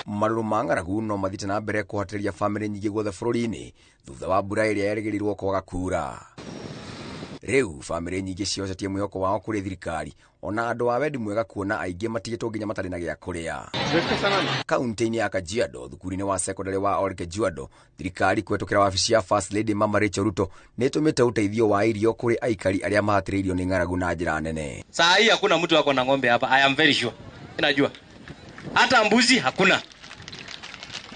Marũrũ ma ng'aragu no mathiĩte na mbere kũhatĩrĩria bamĩrĩ nyingĩ guothe bũrũri-inĩ thutha wa mbura ĩrĩa yerĩgĩrĩirwo kwaga kuura. Rĩu bamĩrĩ nyingĩ ciehocetie mwĩhoko wao kũrĩ thirikari ona andũ a wendi mwega kuona aingĩ matigĩtwo nginya matarĩ na gĩa kũrĩa. Kaunti-inĩ ya Kajiado, thukuru-inĩ wa sekondarĩ wa Olkejuado, thirikari kũhetũkĩra wabici ya First Lady Mama Rachel Ruto nĩ ĩtũmĩte ũteithio wa irio kũrĩ aikari arĩa mahatĩrĩirio nĩ ng'aragu na njĩra nene. Saa hii hakuna mtu ako na ng'ombe hapa. I am very sure. Ninajua. Hata mbuzi hakuna.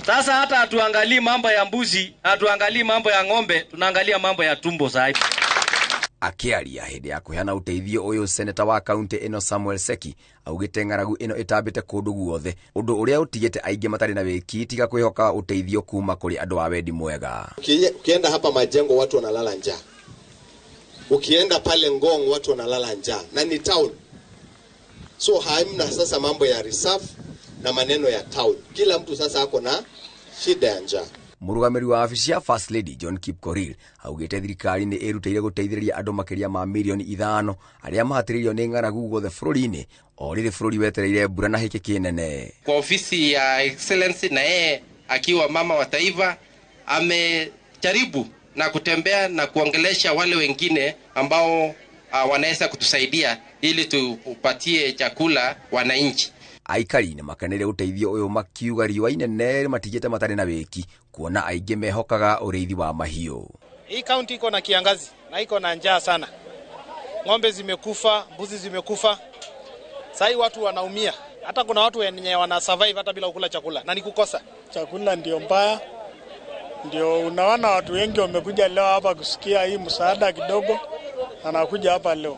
Sasa hata hatuangalii mambo ya mbuzi, hatuangalii mambo ya ng'ombe, tunaangalia mambo ya tumbo saa hii. Akĩaria hĩndĩ ya kũheana ũteithio ũyũ, seneta wa kaunti ĩno Samuel Seki augĩte ng'aragu ĩno ĩtambĩte kũndũ guothe, ũndũ ũrĩa ũtigĩte aingĩ matarĩ na wĩki tiga kwĩhoka ũteithio kuma kũrĩ andũ a wendi mwega. Ukienda hapa Majengo watu wanalala njaa, ukienda pale Ngong watu wanalala njaa, na ni town. So hamna sasa mambo ya reserve na maneno ya town, kila mtu sasa ako na shida ya njaa. Mũrũgamĩrĩri wa wabici ya First Lady John Kipkorir augĩte thirikari nĩ ĩrutĩire gũteithĩrĩria andũ makĩria ma mirioni 5 arĩa mahatĩrĩirio nĩ ng'aragu guothe bũrũri-inĩ o rĩrĩ bũrũri wetereire mbura na hĩkĩ kĩnene. Kwa ofisi ya Excellency na yeye akiwa mama wa taifa amejaribu na kutembea na kuongelesha wale wengine ambao wanaweza kutusaidia ili tupatie chakula wananchi. Aikari nĩ makeneire ũteithio ũyũ makiuga riũa inene matigĩte matarĩ na wĩki kuona aingĩ mehokaga ũrĩithi wa mahiũ. Hii kaunti iko na kiangazi na iko na njaa sana. Ng'ombe zimekufa, mbuzi zimekufa. Sasa watu wanaumia. Hata kuna watu wenye wana survive hata bila kula chakula na ni kukosa. Chakula ndio mbaya. Ndio unaona watu wengi wamekuja leo hapa kusikia hii msaada kidogo, anakuja hapa leo.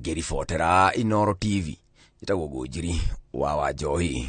Ngĩribotera Inooro TV, njĩtagwo Ngũnjiri wa Wanjohi.